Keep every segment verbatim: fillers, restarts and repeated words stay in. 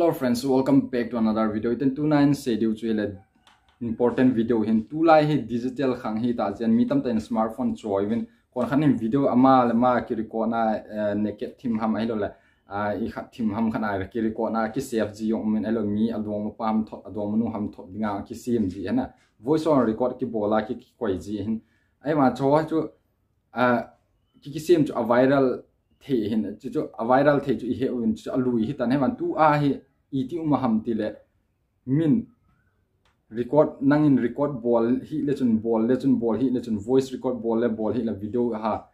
Hello friends, welcome back to another video. Iten tuna in sei diu chu le important video hin, tulai hi digital khang hi ta chen, mi tamtah in smartphone choi uvin, kon khan in video ama le ama ki record na, eh, naked thim ham ahilou le, ah, i khat thim ham khan a ki record na ki save ji jong um in, ahilou mi adong mapa ham thot, adong manu ham thot dinga ki sem ji ahina. Voice on record ki bol a ki, ki koi ji hin. Ahivang chu chu, ah, ki, ki sem chu a viral thei hin, chu chu a viral thei chu i he uvin chu a lui hi tan, ahivang tua hi iti um ham ti le, min record, nang in record bol hi le chun bol le chun bol hi le chun voice record bol le bol hi le video ha,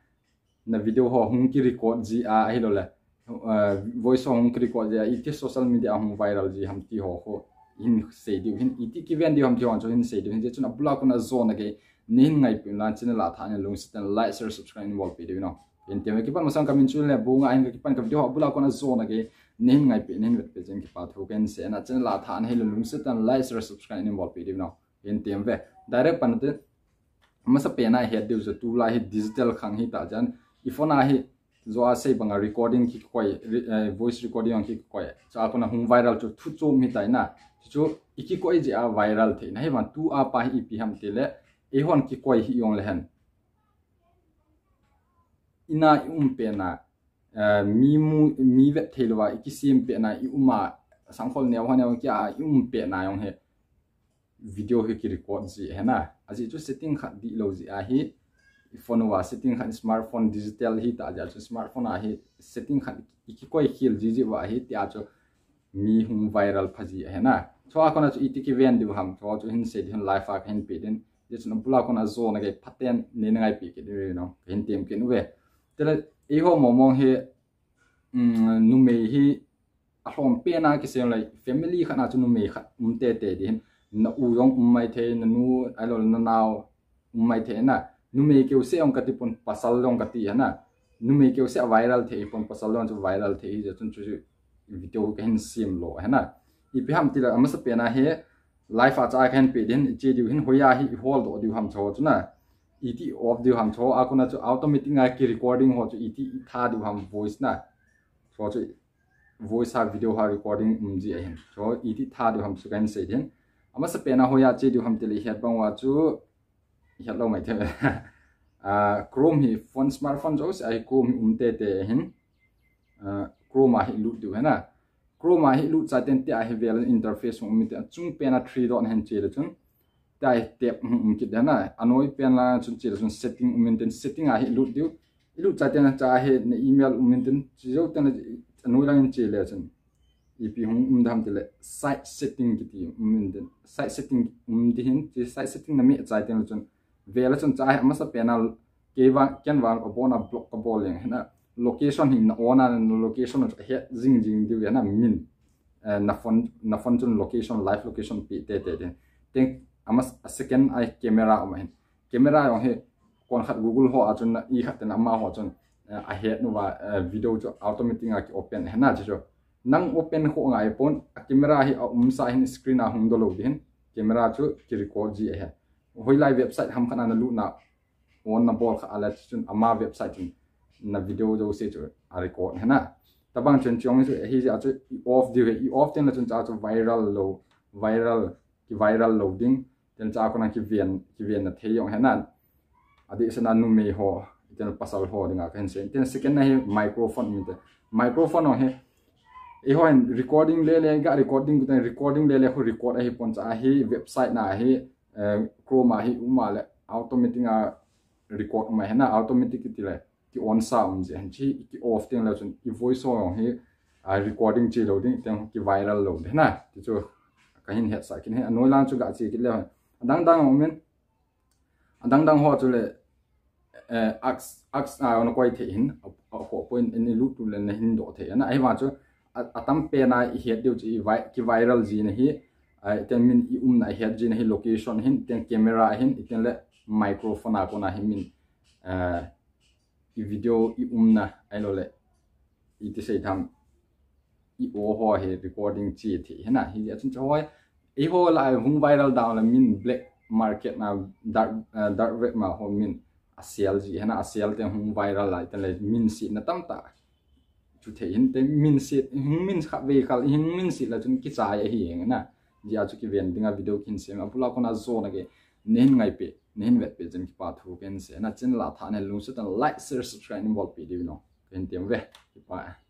na video ho hung ki record ji a ahilou le, uh, voice ho hung ki record ji a, iti social media hung viral ji ham ti ho ho hin sei diu hin, iti ki ven diu ham ti ho chu hin sei diu hin. Jeh chun abula kon a jona gei nei hin ngaipi un lang channel a tha in lungset in like, share, subscribe in bolpi diu no. Ken tem ve, kipan masang ka min chu le bu nga hin ka kipan ka video ho abula kon a jona gei nei hin ngaipi, nei hin vetpi chen kipa thu ken sei na, channel a tha in hi lungset in like, share, subscribe in bolpi diu no. Ken tem ve. Direct pan te, masa pen a het diu chu tulai hi digital khang hi ta chen, i phone a hi jo a sei banga recording ki koi, re-, eh, voice recording ang ki koi. Chu a kon a hung viral chu thu chom hi ta ahina. Chu chu i ki koi ji a viral thei na, ahivang tua pa hi ipi ham ti le, eihon ki koi hi jong le hen, ina i um pen a, eh, mi mu, mi vet thei lou va i ki sem pen a i um a, sangkhol neo ha neo ki a i um pen a jong hi video hi ki record ji ahina. Ajeh chu setting khat dihlou ji a hi, i phone uva setting khat, smartphone digital hi ta jeh chu smartphone a hi setting khat i ki koi khel ji ji uva hi tia chu mi hung viral pha ji ahina. Chu a kon a chu iti ki ven diu ham, chu chu hin sei diu hin, live a ka hin pe din. Jeh chun abula kon a jona gei phaten nei na ngaipi kit diu no, ka hin tem kit uve. Te le, eiho mong mong hi, um, numei hi alhom pen a kisem le, family khat na chu numei khat um tete di hin, na u jong um mai thei, na nu ahilou le na nao um mai thei na. Numei keu seh jong kati pon, pasal jong kati ahina. Numei keu seh a viral thei pon, pasal jong chu viral thei hi, jeh chun chu video ka hin sem lou ahina. Ipi ham ti le, amasa pen a hi live a chu ka hin pe din, i che diu hin, hoiya hi i hol doh diu ham chu chu na. Iti off diu ham chu, a kon a chu automatic a ki recording ho chu iti i tha diu ham voice na. Chu chu voice ha video ha recording um ji ahin. Chu iti tha diu ham chu ka hin sei din. Amasa pen a hoiya che diu ham ti le, i het bang uva chu i het lou mai thei. Ah, Chrome hi phone, smartphone jouse a hi Chrome hi um tete ahin. Ah, Chrome a hi lut diu ahina. Chrome a hi lut chai teng tia hi vel interface hung um in, tia chung pen a three dot na hin che le chun, tia hi tab hung um kit ahina. Anoi pen lang chun che le chun setting um in, tin setting a hi lut diu. I lut chai teng a chu hi na email um in, tin che jou teng le anoi lang in che le chun ipi hung um dem ti le, site setting kiti um in, tin site setting um di hin, che site setting na meh chai teng le chun, vel a chun chu hi amasa pen a kei vang, ken vang abon a block ka bol leng ahina. Location hi na on a, na location chu het jing jing diu ahina, min, eh, na phone, na phone chun location, live location pe tete te. Teng amas-, a second a hi camera um ahin. Camera jong hi kon khat Google ho a chun, i khat ten amaho chun, eh, a het uva, eh, video chu automatic a ki open ahina chu chu. Nang open kho ngai pon, a camera hi a umsa hin screen a hung doh lou di hin, camera chu ki record ji ahi. Hoilai website ham khat a na lut na, on na bol kha a le chun ama website chun na video jouse chu a record ahina. Tabang chen chong chu hi ja chu i off diu hi, i off teng le chun chu chu viral lou, viral, ki viral lou ding. Tin chu a kon a ki ven, ki ven na thei jong ahina. Adeh sena numei ho, tin pasal ho dinga ka hin sei. Tin second na hi microphone um in, tin microphone ho hi, eihon recording le le, ga recording, tin recording le le ho record ahi pon, chu hi website na hi, eh, Chrome a hi um a le automatic a record um ahina, automatic ti le ki on sa um ji ahin, chu ki off teng le chun i voice ho jong hi, ah, recording che lou ding, teng ki viral lou ding ahina. Ti chu ka hin hetsah kit ahi. Anoi lang chu ga che kit le hon. Adang dang um in, adang dang ho chu le, eh, ask, ask, ah, na koi thei hin, a, a, ho point in i lut tu le na hin doh thei ahina. Ahivang chu a, atam pen a i het diu chu i vi-, ki viral ji na hi, ah, tin min i umna i het ji na hi location hin, tin camera hin, tin le microphone a kon a hi min, eh, i video i umna ahilou le, iti sei dem, i o ho hi recording che thei ahina. Hijeh chun chu hoi, eiho la hung viral dau le min black market na, dark, eh, dark web ma ho min a sell ji ahina, a sell te hung viral lai te le min sina tamtah Chu thei hin te min se, hin min khat vei khat, hin min se la chun kichai ahi eng na. Jia chu kiven dinga video kin sem, abula kona jona ke, nehin ngaipi, nehin vetpi jin kipa thu ken se. Na channel a tha ne lungset tah in like, share, subscribe neibol pi diu no. Ken tem ve, kipa.